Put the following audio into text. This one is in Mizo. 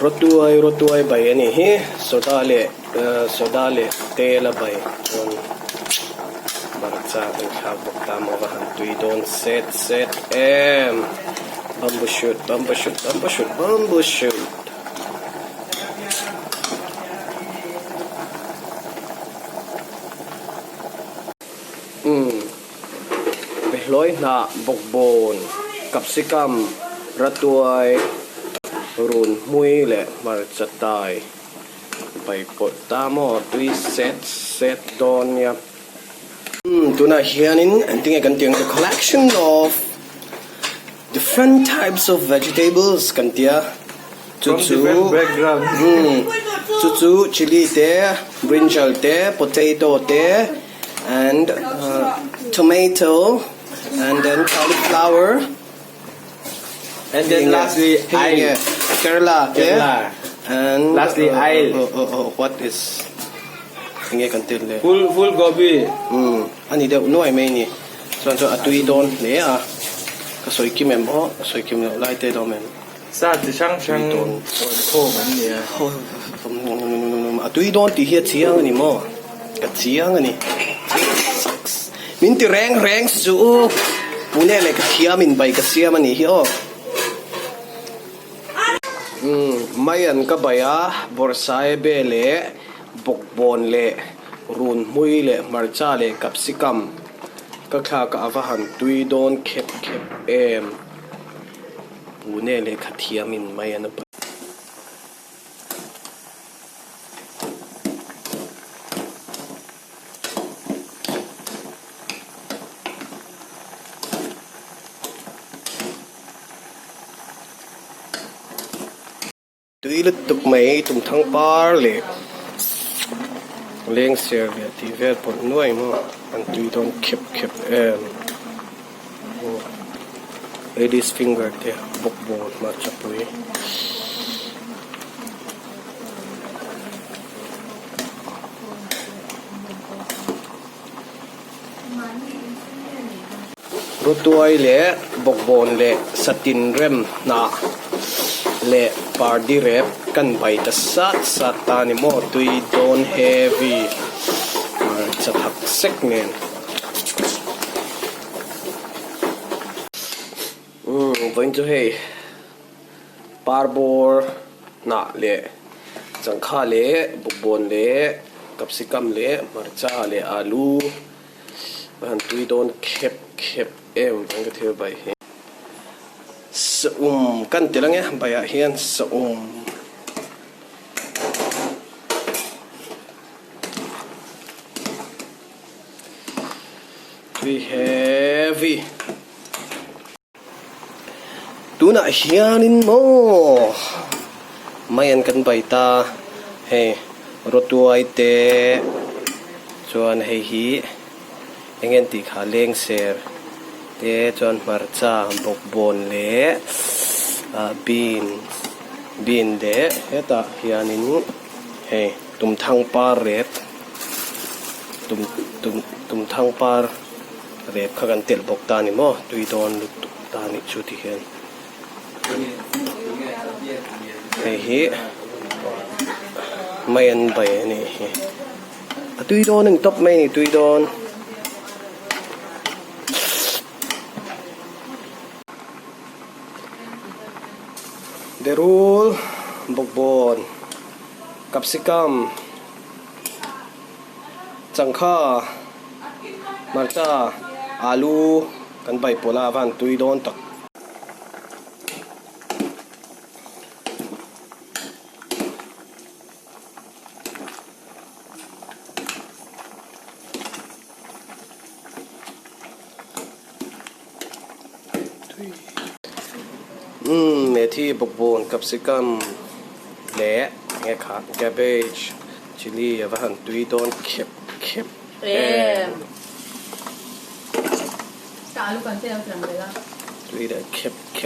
Rawtuai rawtuai bai a nih hi soda leh soda leh tel a bai chuan hmarcha kan thlak bawk ta maw va han tui dawn set set em bamboo shoot bamboo shoot bamboo shoot bamboo shoot. Umm behlawi hnah bawkbawn capsicum ratuai run hmui leh hmarcha tai bai pawlh ta maw tui set set dawn nia. Umm tunah hianin engtinge kan tih ang the collection of different types of vegetables kan tia chu chu umm chu chu chilli te brinjal te potato te. And tomato and then cauliflower and then lastly ail Kerala Kerala and lastly ail what is enge kan tel le full full gobi um ani deuh nuai mai ni chuan chuan a tui dawn hle a ka sawi kim em aw ka sawi kim loh lai te dawm em sa chi hrang hrang rawn khawm an ni a. A tui dawn tih hi a chiang a ni maw? Ka chiang a ni. Min ti reng reng suh u. Pune leh ka thiam in bai ka siam a nih hi aw. Umm mai an ka bai a, bawrhsaibe leh bawkbawn leh runhmui leh hmarcha leh capsicum ka thlak a va han tui dawn khep khep em. Pune lehkha thiamin mai an a pai. Tui lutuk mai tumthang par leh lengser leh tih vel pawlh nuai maw an tui dawn khep khep em. Ladies finger te bawkbawn hmarchapui. Rutuai leh bawkbawn leh satin rem hnah leh pardi rep kan bai ta sat sat ta ni maw tui dawn heavy hmarcha thak sek nen. Umm vawiin chu hei parbawr hnah leh changkha leh bawkbawn leh capsicum leh hmarcha leh alu a han tui dawn khep khep em ang ka thil bai hi. Saum kan ti lang e baiah hian saum. Tui heavy. Tunah hianin maw mai an kan bai ta hei rawtuai te chuan hei hi eng nge tih kha lengser te chuan hmarcha bawkbawn leh ah bean bean leh hetah hianin hei tumthang par rep. Tum tum tum thang par rep kha kan telh bawk ta a ni maw tui dawn lutuk ta a nih chu ti hian hei hi mai an bai a nih hi a tui dawn a ni tawp mai a ni tui dawn. Berul bawkbawn capsicum. Changkha hmarcha alu kan bai pawlh a a van tui dawn tak. Umm methi bawkbawn capsicum leh enge kha cabbage chilli a va han tui dawn khep khep em. Tui leh khep khep.